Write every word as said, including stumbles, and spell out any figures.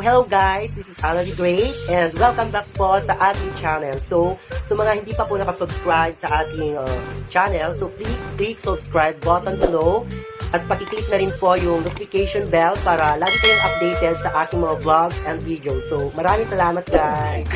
Hello guys, this is Anna the Great and welcome back po sa ating channel. So, sa mga hindi pa po nakasubscribe sa ating uh, channel, so please click subscribe button below at pakiclick na rin po yung notification bell para lagi kayong updated sa aking mga vlogs and videos. So, maraming salamat guys!